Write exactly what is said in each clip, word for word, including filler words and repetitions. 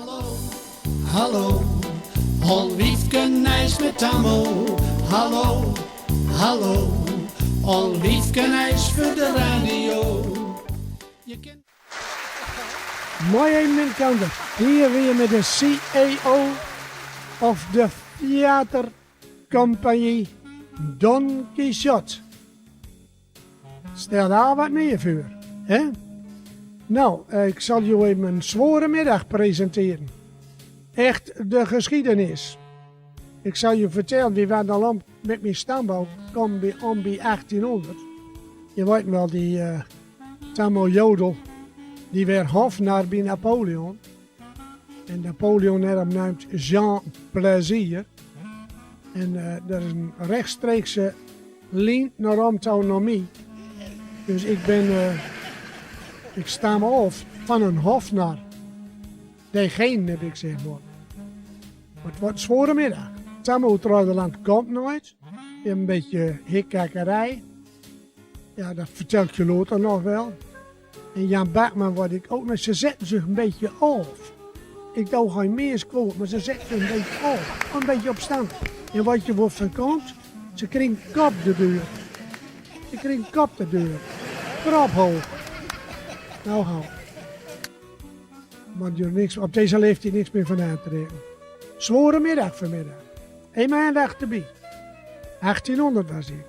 Hallo, hallo, Olwiefken Nijs met Tammo. Hallo, hallo, Olwiefken Nijs veur de radio. Moin, mien kanders. Hier weer met de C E O of de theatercompagnie Don Quixote. Stel dao wat neet veur, hè? Nou, eh, ik zal jo even een zware middag presenteren. Echt de geschiedenis. Ik zal jo vertellen, wie we dan om met mijn stamboom komen bij, om bij achttienhonderd. Je weet wel, die eh, Tammo Jodl, die werd hofnar bij Napoleon. En Napoleon had hem neumd Jean Plaisir. En eh, dat is een rechtstreekse lien naar hem toe naar mij. Dus ik ben, eh, ik stam af van een hofnar. Diegene heb ik, zeg maar. Maar het wordt een zware middag. Tammo uit Reudeland komt nooit. Een beetje hikkakkerij. Ja, dat vertel ik je later nog wel. En Jan Bakman, wat ik ook, maar ze zetten zich een beetje af. Ik doe geen meers kwaad, maar ze zetten zich een beetje af. Een beetje opstandig. En wat je wordt van komt, ze krijgen kop de deur. Ze krijgen kop de deur. Krop hoog. Nou, hou. Maar die niks, op deze leeftijd niks meer van aan te trekken. Zware middag vanmiddag. Een maandag erbij. Achttienhonderd was ik.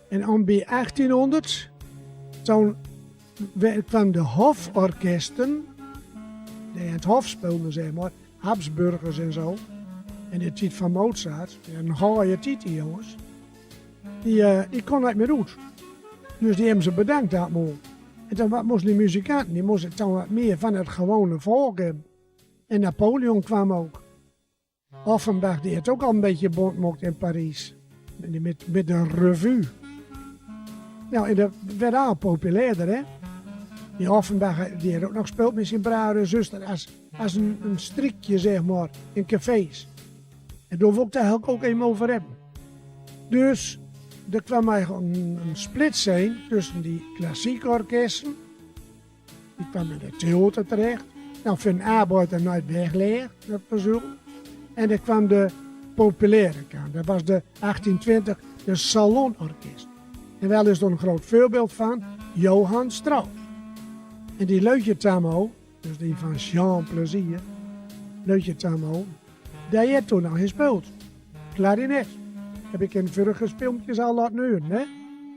En om bij achttienhonderd, toen we-, kwamen de hoforkesten, die aan het hof speelden, zeg maar, Habsburgers en zo, in de tijd van Mozart, een gooie tijd, die jongens, die, eh, die konden niet meer uit. Dus die hebben ze bedankt dat maal. En toen wa-, moesten die muzikanten, die moesten toen wat meer van het gewone volk hebben. En Napoleon kwam ook. Offenbach, die het ook al een beetje bont mocht in Parijs. Met, met, met de revue. Nou, en dat werd al populairder, hè? Die Offenbach, die had ook nog speeld met zijn broer en zuster als, als een, een strikje, zeg maar, in cafés. En daar wil ik het eigenlijk ook even over hebben. Dus, er kwam eigenlijk een, een splitsing tussen die klassieke orkesten. Die kwam in het theater terecht. Nou, voor een arbeider nooit wegleggen, dat verzoek. En er kwam de populaire kant. Dat was de achttienhonderdtwintig, de salonorkest. En wel is er een groot voorbeeld van, Johann Strauss. En die Leutje Tammo, dus die van Jean Plaisir, Leutje Tammo, die heeft toen al gespeeld. Klarinet. Heb ik in vorige filmpjes al laten horen, hè?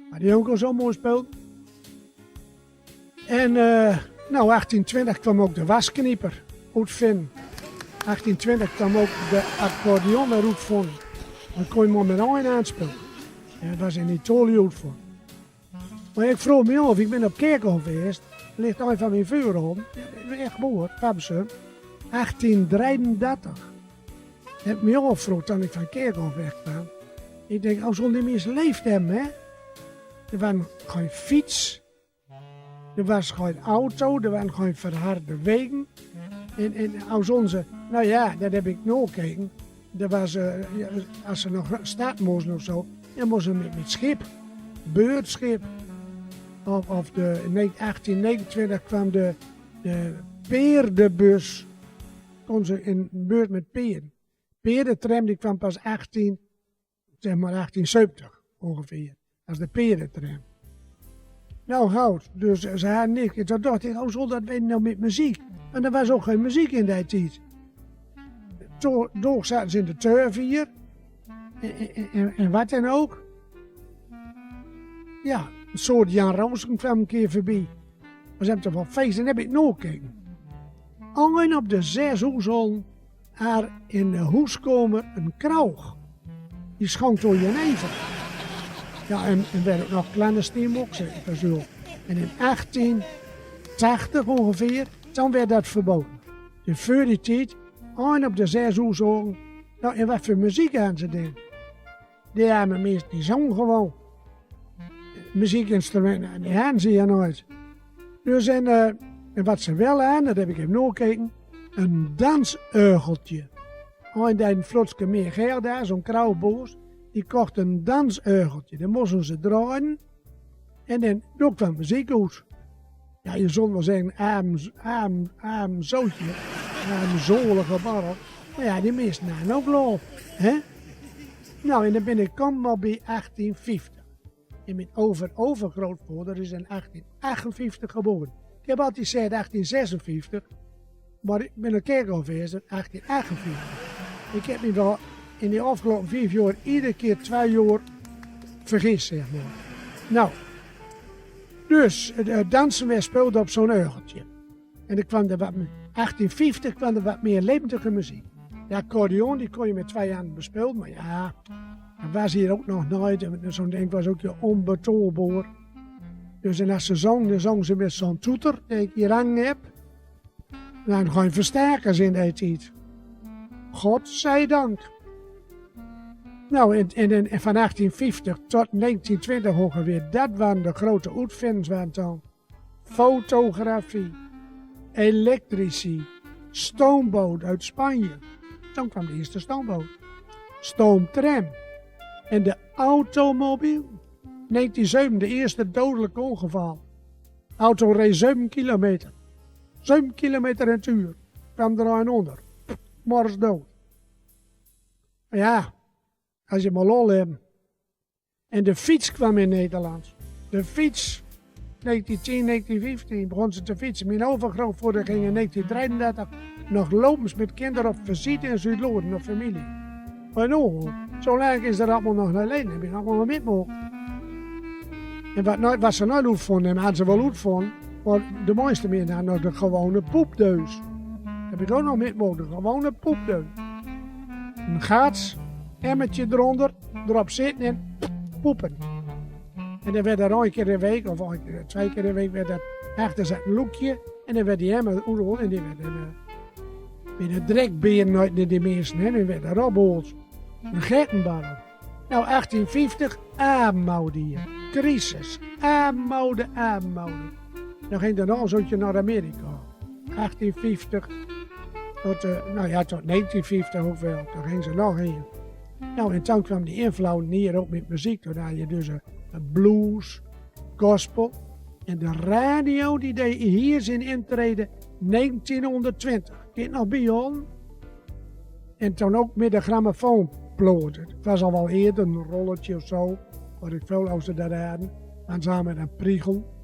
Maar die jongen zo mooi speelt. En, eh, nou, achttienhonderdtwintig kwam ook de wasknieper oetvinden. Achttienhonderdtwintig kwam ook de accordeon weer oetvinden. Dan kon je maar met één aanspelen. En dat was in Italië oetvinden. Maar ik vroeg me af, ik ben op Kerkhof geweest, ligt een van mijn vuurhom, echt mooi, Fabsen, achttienhonderddreiendertig. Heb me afgevraagd toen ik van Kerkhof wegkwam. Ik denk, oh, zal die mis leefd hebben, hè? Er was geen fiets. Er was geen auto, er waren geen verharde wegen. En, en als onze, nou ja, dat heb ik nagekeken. Er was, eh, ja, als ze naar de stad moesten of zo, dan moesten ze met, met schip, beurtschip. Of, of de, in achttienhonderdnegenentwintig kwam de, de peerdenbus. Kon ze in beurt met peerden. Peerdentram, die kwam pas achttien, zeg maar achttienzeventig ongeveer. Dat is de peerdentram. Nou, good, dus, eh, ze hadden niks. En toen dacht ik, oh, zal dat weten nou met muziek? En er was ook geen muziek in die tijd. Toen, toen zaten ze in de turf hier. En, en, en, en wat dan ook. Ja, een soort Jan Roosen kwam een keer voorbij. Maar ze hebben toch wel feest en heb ik nagekeken. Een op de zes huusholden had in de huuskamer een kroeg. Die schonk toen jenever. Ja, en, en werd ook nog clandestien mokken, zeg maar zo. En in achttienhonderdtachtig ongeveer, toen werd dat verboden. Dus voor die tijd, een op de zes huusholden. Nou, en wat voor muziek hadden ze dan? Die arme mensen, die zongen gewoon. Muziekinstrumenten, die hadden ze ja nooit. Dus en, eh, en wat ze wel hadden, dat heb ik even nagekeken, een dansuigeltje. Een deed een flotske meer geld daar, zo'n kroegbaas, die kocht een dansuigeltje. Dan moesten ze draaien en dan, dan kwam muziek uit. Ja, je zult wel zeggen, arm, arm, arm zootje. Armzolige barrel. Mar ja, die misten hadden ok lol, hè? Nou, en dan bin ik kamen maar bij achttien vieftig. En mien over-overgrootvader is in achttien achtenvieftig geboren. Ik heb altied gezegd achttien zesenvieftig, maar ik bin al keer al geweest in achttien achtenvieftig. Ik heb me wel in die afgelopen vijf jaar iedere keer twee jaar vergist, zeg maar. Nou, dus, eh, dansen weer speelde op zo'n orgeltje. En dan kwam er wat me-, achttien vieftig kwam er wat meer levendige muziek. Ja, accordeon, die kon je met twee handen bespelen, maar ja, dat was hier ook nog nooit. En zo'n ding was ook je onbetaalbaar. Dus en als ze zong, dan zong ze met zo'n toeter, die ik hier hangen heb. Nou, en geen versterkers in die tijd. Godzijdank. Nou, en, en, en van achttien vieftig tot negentien twintig ongeveer, dat waren de grote uitvinders waren dan. Fotografie, elektrici, stoomboot uit Spanje. Toen kwam de eerste stoomboot. Stoomtram en de automobiel. Negentien zeven, de eerste dodelijke ongeval. Auto reed zeven kilometer. Zeven kilometer in het uur. Kwam er aan onder. Mors dood. Maar ja, als je maar lol hebt. En de fiets kwam in Nederland. De fiets, negentien tien, negentien vijftien, begon ze te fietsen. Mijn overgrootvader ging in negentien drieëndertig nog lopend met kinderen op visite in Zuid-Loorden, naar familie. Maar nou, zo lang is er allemaal nog alleen, heb ik allemaal nog met mogen. En wat, nooit, wat ze nooit uitvonden, hadden ze wel uitvonden, maar de meeste mensen hadden nog de gewone poepdeus. Heb ik ook nog met mogen, de gewone poepdeus. Een gaats, emmertje eronder, erop zitten en poepen. En dan werd er een keer in de week, of een keer, twee keer in de week, werd er achter zijn loekje. En dan werd die emmer oerol en die werd een, eh, weer een drekbeer nooit naar die mensen, hè. Die werd er opgehaald. Een gekkenbarrel. Nou, achttien vijftig, armoede hier. Crisis. Armoede, armoede. Dan ging er nog een zootje naar Amerika. Achttien vijftig tot, eh, nou ja, tot negentien vijftig ook wel. Daar ging ze nog heen. Nou, en toen kwam die invloed hier ook met muziek. Toen had je dus, eh, blues, gospel. En de radio, die deed hier zijn intrede negentien twintig. Ken je het nog, Bjorn? En toen ook met de grammofoonplaat. Het was al wel eerder een rolletje of zo, wat ik veel luisterde daaraan. En samen met een priegel.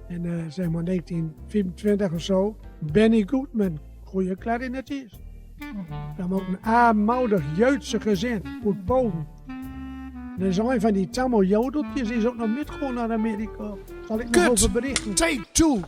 In, eh, zeg maar, negentien vijfentwintig of zo. Benny Goodman, goeie klarinetist. Dan ook een armoedig Joodse gezin uit Polen. En er is een van die Tamil jodeltjes, die is ook nog met gewoon naar Amerika. Zal ik nog Good. Over berichten. Take two.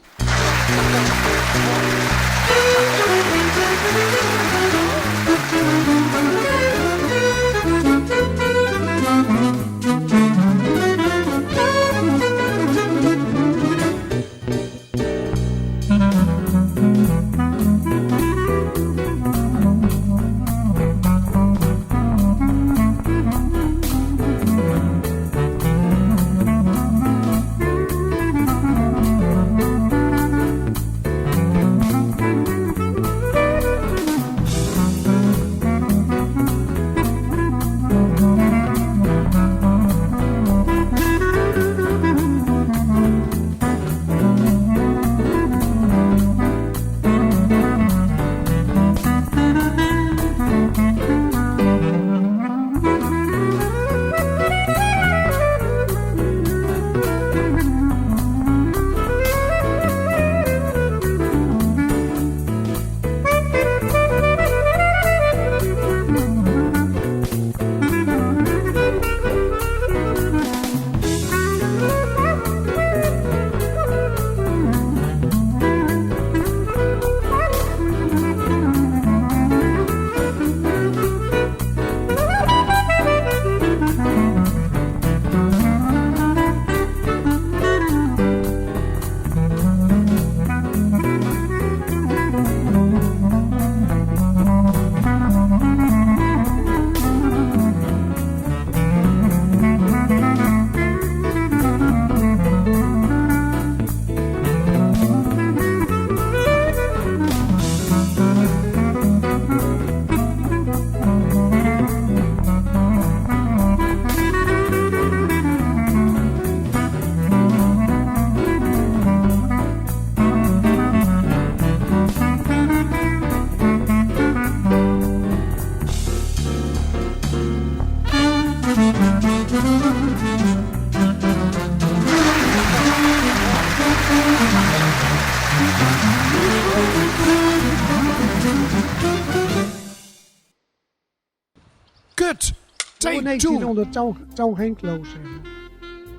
Good. Take two. Toen ging ik los, zeg maar.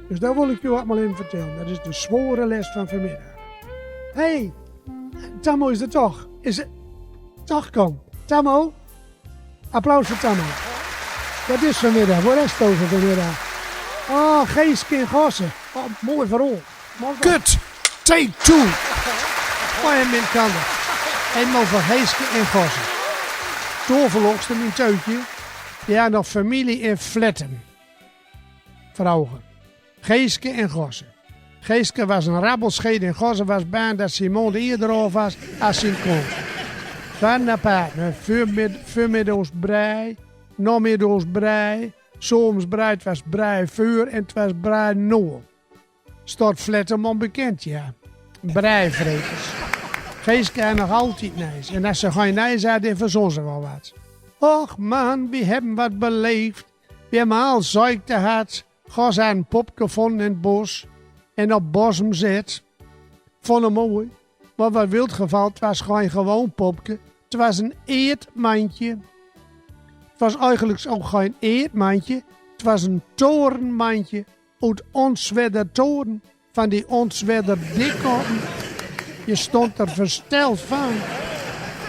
Dus dat wil ik u allemaal even vertellen. Dat is de zware les van vanmiddag. Hey, Tammo is er toch. Is het toch, kom. Tammo? Applaus voor Tammo. Dat is vanmiddag. Waar is Tammo vanmiddag? Oh, Geeske in Gossen. Oh, mooi verhaal. Mooi verhaal. Good. Take two. Mooi en min kan dat. Eenmaal voor Geeske in Gossen. Toverlokster, mijn teutje. Die had nog familie in Fletten. Vrouwen. Geeske in Gossen. Geeske was een rabbelscheet in Gossen, was bang dat Simon de eer eraf was als zijn kont. Van apart, hè. Vuurmid-, vuurmiddags brei, namiddags brei, soms brei, het was brei vuur en het was brei nor. Stad Fletten bekend, ja. Breivreters. Geeske had nog altijd nijs. En als ze geen nijs had, dan verzon ze wel wat. Och man, we hebben wat beleefd. We hebben al ziekte gehad. Gos had een popke gevonden in het bos en op bos gezet. Vond hem mooi. Maar wat wilt geval, het was geen gewoon popke. Het was een eerdmandje. Het was eigenlijk ook geen eerdmandje. Het was een torenmandje uit Onswedder toren. Van die Onswedder dikkoppen. Je stond er versteld van.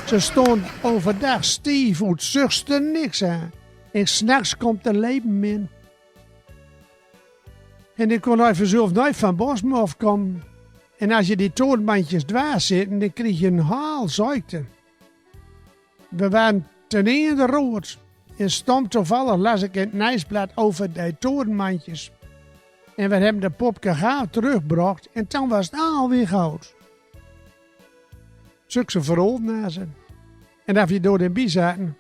Ze stond overdag stief uit, zuchste niks aan. En 's nachts komt er leven in. En die kon hij vanzelf nooit van bos meer afkomen. En als je die torenmandjes dwars zit, dan krijg je een haal ziekte. We waren ten einde rood. En stom toevallig las ik in het nieuwsblad over die torenmandjes. En we hebben de popke gaaf teruggebracht en toen was het alweer goud. Zulke verhaal na ze. En dat we door de bie zaten,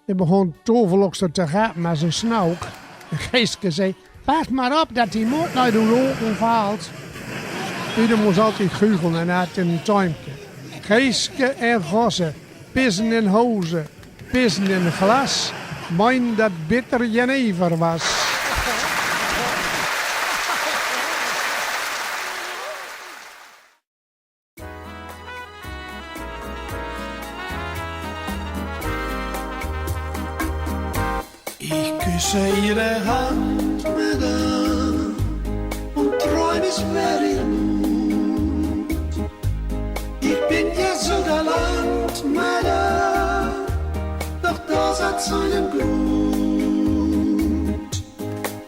dan begon Toverlokster te gapen als een snauk. En Geeske zei: "Pas maar op dat die mot nooit door de ogen valt." Ieder moest altijd goochelen en had een tuimke. Geeske en Gosse, pissen in hozen, pissen in glas, meende dat bitter jenever was. Ich küsse Ihre Hand, Madame, und träum, es wär Ihr Mund. Ich bin ja so galant, Madame, doch das hat seinen Grund.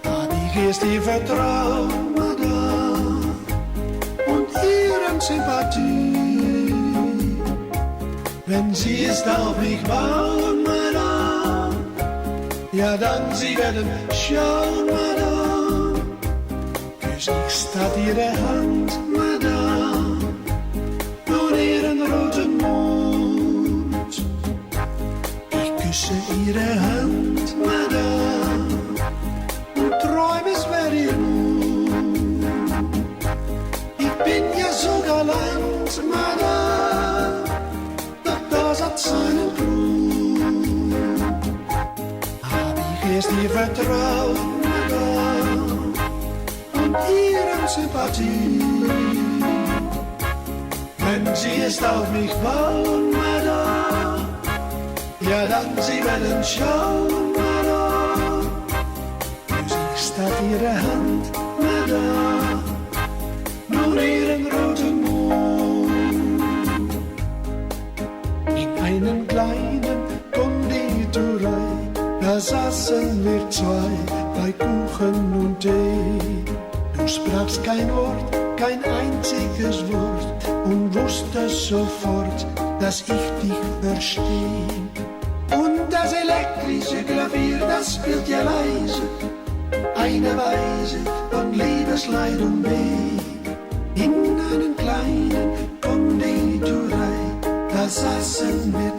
Hab ich erst Ihr Vertrauen, Madame, und Ihre Sympathie. Wenn Sie es auf mich bauen, Madame, ja, dann, Sie werden schauen, Madame, küss ich statt Ihre Hand, Madame, nun Ihren roten Mund. Ich küsse Ihre Hand, Madame, und träum, es wär Ihr Mund. Ich bin ja so galant, Madame, doch das hat seinen Grund. Hab ich erst Ihr Vertrauen, Madame, und Ihre Sympathie. Wenn Sie es auf mich bauen, Madame, ja, dann, Sie werden schauen, Madame, küss ich statt Ihre Hand, Madame, nun Ihren roten Mund. In einem kleinen Konditorei, da saßen wir zwei bei Kuchen und Tee. Du sprachst kein Wort, kein einziges Wort, und wusstest sofort, dass ich dich versteh. Und das elektrische Klavier, das spielt ja leise eine Weise von Liebesleid und Weh. In einem kleinen Konditorei, da saßen wir